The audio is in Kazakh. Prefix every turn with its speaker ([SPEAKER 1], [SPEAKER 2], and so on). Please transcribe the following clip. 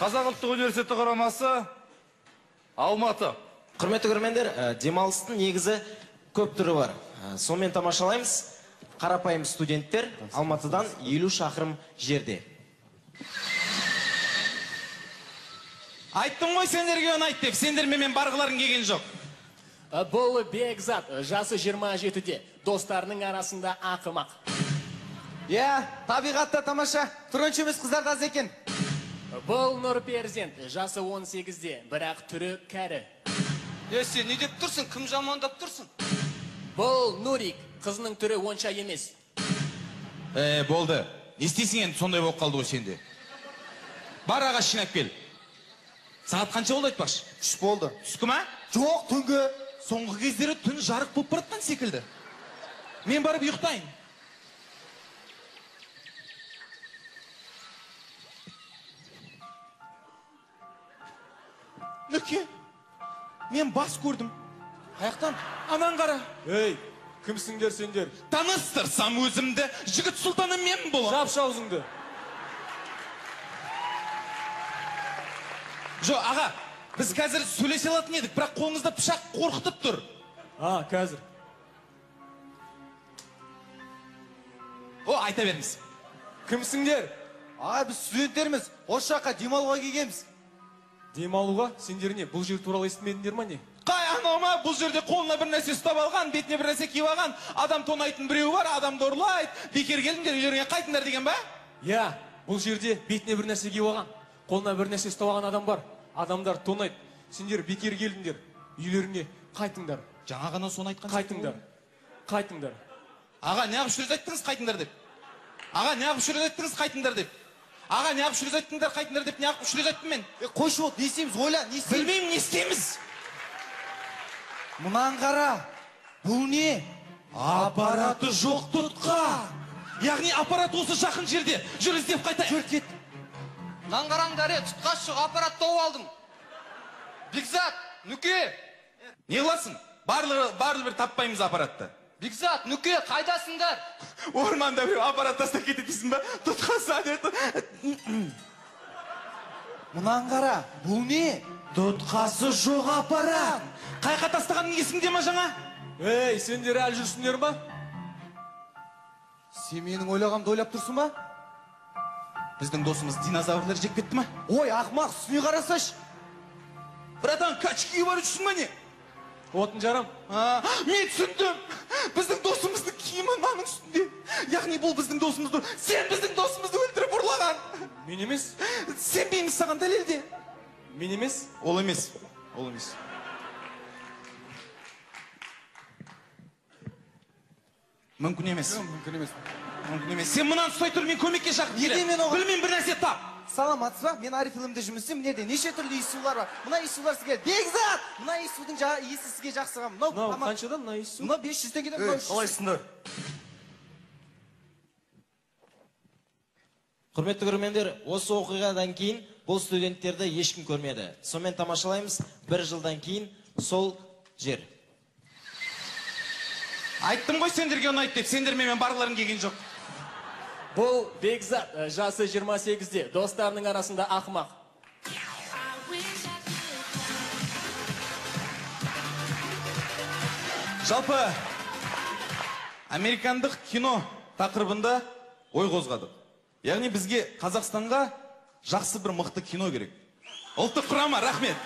[SPEAKER 1] Қазақ ұлттық университеті құрамасы Алматы.
[SPEAKER 2] Құрметті көрермендер, демалыстың негізі көп түрі бар. Сонымен тамашалаймыз. Қарапайым студенттер Алматыдан 50 шақырым жерде.
[SPEAKER 3] Айттым ғой сендерге ұнайды деп, сендер менімен барғыларың келген жоқ.
[SPEAKER 4] Бұл Бекзат, жасы 27-де, достарының арасында ақымақ.
[SPEAKER 5] Иә, табиғатта тамаша, түрі емес қыздар да аз екен.
[SPEAKER 4] Бұл Нұрперзент, жасы 18-де, бірақ түрі кәрі.
[SPEAKER 6] Е, сен не деп тұрсың, кім жамандап тұрсың?
[SPEAKER 4] Бұл Нурик, қызының түрі онша емес.
[SPEAKER 3] Болды, не істейсің енді, сондай болып қалды ғой сенде. Бар ағаш жинап кел. Сағат қанша болды айтпақшы?
[SPEAKER 5] 3 болды.
[SPEAKER 3] Түскі ма?
[SPEAKER 5] Жоқ, түнгі.
[SPEAKER 3] Соңғы кездері түн жарық болып баратқан секілді. Мен барып ұйықтайын. Нүке, мен бас көрдім.
[SPEAKER 5] Қаяқтан?
[SPEAKER 3] Анан қара.
[SPEAKER 7] Ей, кімсіңдер сендер?
[SPEAKER 3] Таныстырсам өзімді, жігіт сұлтаны мен боламын.
[SPEAKER 7] Жапшы аузыңды.
[SPEAKER 3] Жо, аға, біз қазір сөйлесе алатын едік, бірақ қолыңызда пышақ қорқытып тұр.
[SPEAKER 7] А, қазір.
[SPEAKER 3] О, айта беріңіз.
[SPEAKER 7] Кімсіңдер?
[SPEAKER 5] Аға, біз студенттерміз, осы жаққа демалуға келгенбіз.
[SPEAKER 7] Демалуға? Сендер не, бұл жер туралы естімедіңдер ма не?
[SPEAKER 3] Қай анау ма, бұл жерде қолына бір нәрсе ұстап алған, бетіне бір нәрсе киіп алған, адам тонайтын біреуі бар, адамды ұрлайды, бекер келдіңдер, үйлеріңе қайтыңдар деген ба?
[SPEAKER 7] Иә, бұл жерде бетіне бір нәрсе киіп алған, қолына бір нәрсе ұстап алған адам бар. Адамдар тонайды. Сендер бекер келдіңдер, үйлеріңе қайтыңдар.
[SPEAKER 3] Жаңа ғана соны айтқан.
[SPEAKER 7] Қайтыңдар. Қайтыңдар.
[SPEAKER 3] Аға, неғып үш рет айттыңыз қайтыңдар деп? Аға, неғып үш рет айттыңыз қайтыңдар деп? Аға, неғып үш рет айттыңдар қайтыңдар деп, неғып үш рет айттым мен?
[SPEAKER 5] Қойшы болды, не істейміз, ойла, не істейміз?
[SPEAKER 3] Білмеймін, не істейміз?
[SPEAKER 5] Мынаны қара, бұл не?
[SPEAKER 3] Аппараты жоқ тұтқа. Яғни аппарат осы жақын жерде. Жүр іздеп қайтайық.
[SPEAKER 5] Жүр кет.
[SPEAKER 6] Мынаны қараңдар, тұтқасы жоқ аппарат тауып алдым. Бекзат, Нүке.
[SPEAKER 3] Не қыласың? Барлығы бір таппаймыз аппаратты.
[SPEAKER 6] Бекзат, Нүке, қайдасыңдар?
[SPEAKER 3] Орманда біреу аппарат тастап кетеді дейсің ба? Тұтқасы әдеті.
[SPEAKER 5] Мынаны қара, бұл не?
[SPEAKER 3] Тұтқасы жоқ аппарат. Қайқа тастағаның есіңде ма жаңа?
[SPEAKER 7] Ей, сендер әлі жүрсіңдер ма?
[SPEAKER 5] Сен менің ойлағанымды ойлап тұрсың ба?
[SPEAKER 3] Біздің досымыз динозаврлар жеп кетті ма?
[SPEAKER 5] Ой, ақымақ, үстіне қарасайшы.
[SPEAKER 3] Братан, качки бар жүрсің ба не?
[SPEAKER 7] Отын жарам.
[SPEAKER 3] Мен түсіндім. Біздің досымыздың киімі мынаның үстінде. Яғни бұл біздің досымызды. Сен біздің досымызды өлтіріп ұрлаған.
[SPEAKER 7] Мен емес.
[SPEAKER 3] Сенбейміз саған, дәлелде.
[SPEAKER 7] Мен емес.
[SPEAKER 3] Ол емес. Ол емес. Мүмкін емес.
[SPEAKER 5] Мүмкін емес.
[SPEAKER 3] Мүмкін емес. Сен мынаны ұстай тұр, мен көмекке шақырып
[SPEAKER 5] келемін. Неге мен оған?
[SPEAKER 3] Білмеймін, бір нәрсе тап.
[SPEAKER 5] Саламатсыз ба? Мен Арифлеймде жұмыс істеймін. Мына жерде неше түрлі иіссулар бар. Мына иіссулар сізге Бекзат! Мына иіссудың иісі сізге жақсы.
[SPEAKER 7] Мынау қаншадан мына иіссу?
[SPEAKER 5] Мынау 500 теңгеден, мынау 300.
[SPEAKER 1] Қалайсыңдар?
[SPEAKER 2] Құрметті көрермендер, осы оқиғадан кейін бұл студенттерді ешкім көрмеді. Сонымен тамашалаймыз, бір жылдан кейін сол жер.
[SPEAKER 3] Айттым ғой сендерге ұнайды деп, сендер менімен барғыларың келген жоқ.
[SPEAKER 4] Бұл Бекзат, жасы 28-де, достарының арасында ақымақ.
[SPEAKER 3] Жалпы, американдық кино тақырыбында ой қозғадық. Яғни бізге Қазақстанға жақсы бір мықты кино керек. Ұлттық құрама, рахмет.